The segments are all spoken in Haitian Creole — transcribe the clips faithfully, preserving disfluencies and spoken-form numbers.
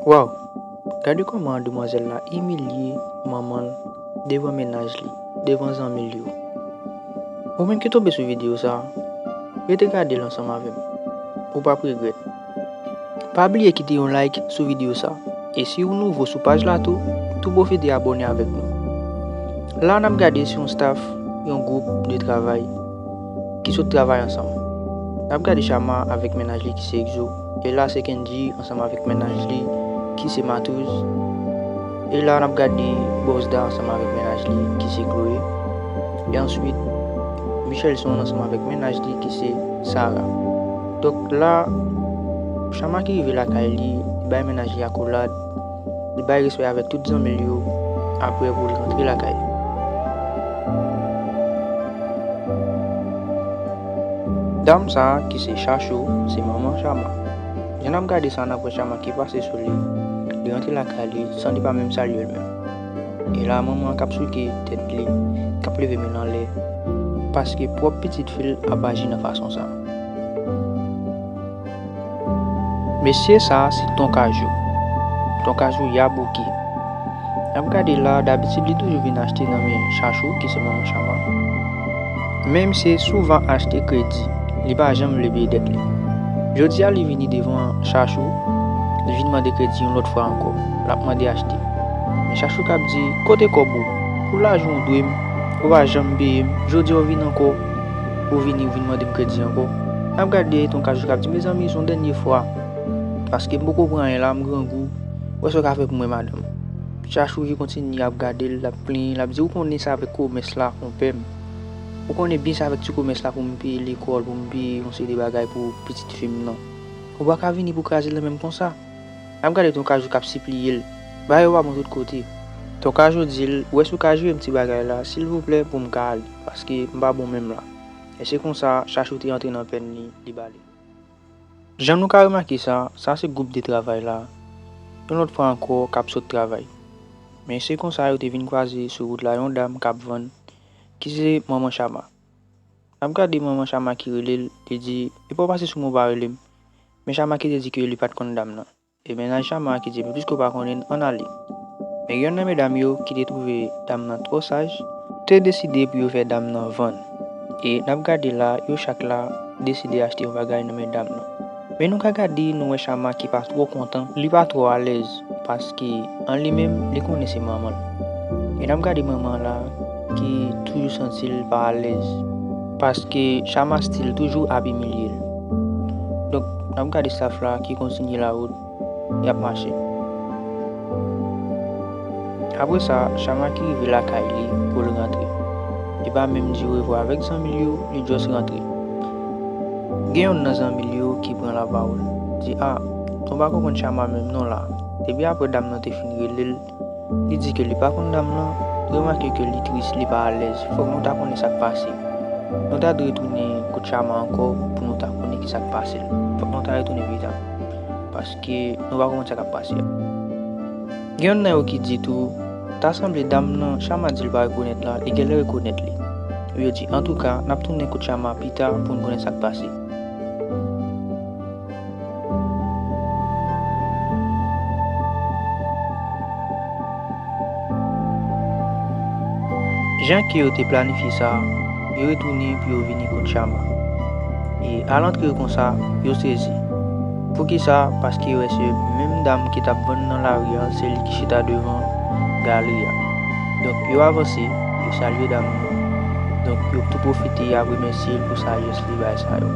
Waw! Gade kòman demwazèl la imilye manman l devan mennaj li, devan zanmi l yo. Ou menm ki tonbe sou videyo sa, rete gade l ansanm avè m. Ou p ap regrèt. Pa bliye kite yon like sou videyo sa. E si ou nouvo sou paj la tou, tou pwofite abòne avèk nou. La n ap gade sou yon staff, yon gwoup de travay ki sot travay ansanm. N ap gade Chama avèk mennaj li ki se Exo. E la se Kendji ansanm avèk mennaj li ki se Matouz. E la n ap gade Bòsda ansanm avèk mennaj li ki se Chloé. E answit, Michelson ansanm avèk mennaj li ki se Sarah. Donk la, Chama ki rive lakay li, li bay mennaj li akolad, li bay respè avèk tout zanmi l yo, apre pou l rantre lakay li. Dam sa a ki se Chachou, se manman Chama. Jan n ap gade sa, n ap wè Chama ki pase sou li, li rantre lakay li san li pa menm salye l menm. E la, manman an k ap souke tèt li, k ap leve men l anlè, paske pwòp pitit fi l ap aji nan fason sa a. Mesye sa a se Tonkajou. Tonkajou Yabuki. N ap gade la, dabitid li toujou vin achte nan men Chachou, ki se manman Chama. Men misye souvan achte kredi, li pa janm vle peye dèt li. Jodi a, li vini devan Chachou, li vin mande kredi yon lòt fwa ankò. L ap mande achte. Men Chachou k ap di, "Kote kòb ou? Pou lajan w dwe m, ou pa janm peye m. Jodi a, w vin ankò, ou vini, ou vin mande m kredi ankò." N ap gade Tonkajou k ap di, "Mezanmi, se yon dènye fwa. Paske m poko pran anyen la, m grangou. Wè sa w ka fè pou mwen, madanm." Chachou ki kontinye ap gade l, l ap plenyen, l ap di, "Ou konnen se avèk komès la, konpè m. Ou konnen byen se avèk ti komès la pou m peye lekòl, pou m peye yon seri de bagay pou pitit fi m nan. Ou pa ka vini pou kraze l nan men m konsa." N ap gade Tonkajou k ap sipliye l, "Bagay yo pa bon tout kote." Tonkajou di l, "Ou wè si w ka jere m ti bagay la, silvouplè, pou m ka ale, paske m pa bon menm la." E se konsa, Chachou te antre nan pèn li, li ba li. Jan nou ka remake sa, sa se gwoup de travay la, yon lòt fwa ankò, k ap sot travay. Men se konsa yo te vin kwaze sou wout la yon dam k ap vann, ki se manman Chama. N ap gade manman Chama ki rele l, li di, "Epa w pase sou mwen, w pa rele m." Men Chama ki te di ke li pa t konn dam nan. E mennaj Chama ki di, "Men piske w pa konnen, ann ale." Men gen yonn nan medam yo ki te twouve dam nan twò saj, te deside pou yo fè dam nan vann. E n ap gade la, yo chak la deside achte yon bagay nan men dam nan. Men nou ka gade, nou wè Chama ki pa twò kontan, li pa twò alèz, paske an li menm, li konnen se manman l. E n ap gade manman la ki toujou santi l pa alèz, paske Chama still toujou ap imilye l. Donk, n ap gade staff la ki kontinye lawout, y ap mache. Apre sa, Chama ki rive lakay li pou l rantre. Li pa menm di orevwa avèk zanmi l yo, li just rantre. Gen yonn nan zanmi l yo ki pran lapawòl, di, "A, nou pa konprann Chama menm non la. Depi apre dam nan te fin rele l, li di ke li pa konn dam nan, remake ke li tris, li pa alèz. Fòk nou ta konnen sa k pase. Nou ta dwe retounen kot Chama ankò pou nou ta konnen ki sa k pase l. Fòk nou ta retounen pita, paske nou pa konprann sa k ap pase a." Gen yonn nan yo ki di tou, "Ta sanble dam nan Chama di l pa rekonèt la, li genlè rekonèt li." Yo di, "Antouka, n ap tounen kot Chama pita pou n konnen sa k pase." Jan ke yo te planifye sa, yo retounen pou yo vini kot Chama. E alantre konsa, yo sezi. Poukisa? Paske yo wè se menm dam ki t ap vann nan lari a, se li ki chita devan galri a. Donk, yo avanse, yo salye dam nan. Donk, yo tou pwofite ap remèsye l pou sajès li bay sa yo.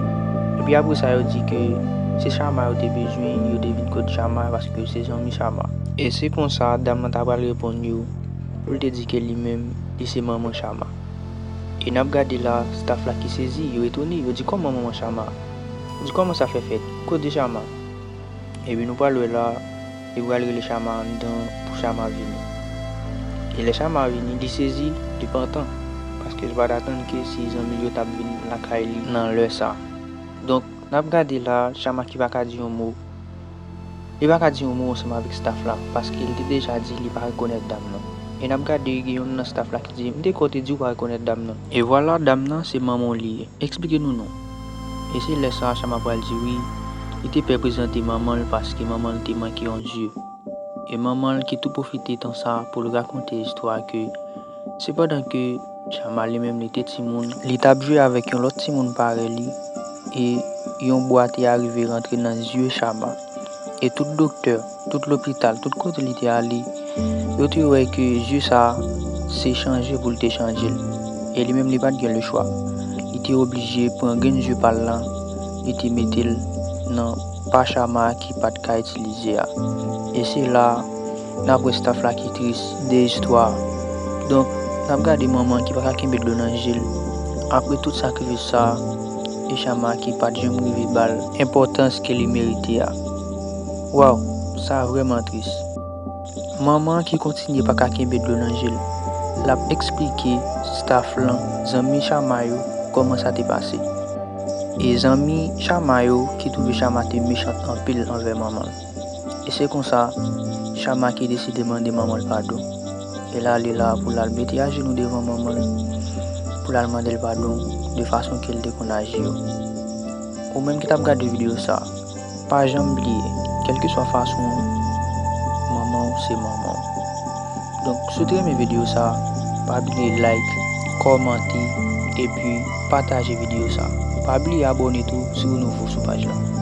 Epi apre sa, yo di ke se Chama yo te bezwen, yo te vin kot Chama paske se zanmi Chama. E se konsa, dam nan ta pral reponn yo, pou l te di ke li menm, li se manman Chama. E n ap gade la, staff la ki sezi, yo etone, yo di, "Kòman manman Chama? Di kòman sa fè fèt? Kote Chama?" Epi nou pral wè la, li pral rele Chama anndan pou Chama vini. E lè Chama vini, li sezi, li pantan, paske li pa t atann ke se zanmi l yo t ap vin lakay li nan lè sa. Donk, n ap gade la, Chama ki pa ka di yon mo. Li pa ka di yon mo ansanm avèk staff la, paske li te deja di li pa rekonèt dam nan. E n ap gade, gen yonn nan staff la ki di, "M te kwè w te di w pa rekonèt dam nan." E vwala, dam nan, se manman w li ye. Eksplike nou non. E se lè sa a Chama pral di wi, li te pè prezante manman l paske manman l te manke yon zye. E manman l ki tou pwofite tan sa pou l rakonte istwa ke se pandan ke Chama li menm li te timoun, li t ap jwe avèk yon lòt timoun parèy li, e yon bwa te arive rantre nan zye Chama. E tout doktè, tout lopital, tout kote li te ale, yo te wè ke zye sa a se chanje pou l te chanje l. E li menm li pa t gen lechwa. Li te oblije pran grenn zye pa l lan, li te mete l nan pa Chama ki pa t ka itilize a. E se la a n ap wè staff la ki tris de istwa a. Donk, n ap gade manman ki pa ka kenbe dlo nan je l. Apre tout sakrifis sa a, e Chama ki pa t janm rive ba l enpòtans ke li merite a. Waw, sa vrèman tris. Manman ki kontinye pa ka kenbe dlo nan je l. L ap eksplike staff lan, zanmi Chama yo, kòman sa te pase. E zanmi Chama yo ki twouve Chama te mechan anpil anvè manman l. E se konsa, Chama ki deside mande manman l padon. E l ale la pou l al mete ajenou devan manman l, pou l al mande l padon de fason ke l te konn aji yo. Ou menm ki t ap gade videyo sa, pa janm bliye, kèlkeswa fason w, manman w se manman w. Donk, si w te renmen videyo sa, pa bliye like, kòmante, epi pataje videyo sa. Pa bliye abòne tou si w nouvo sou paj la.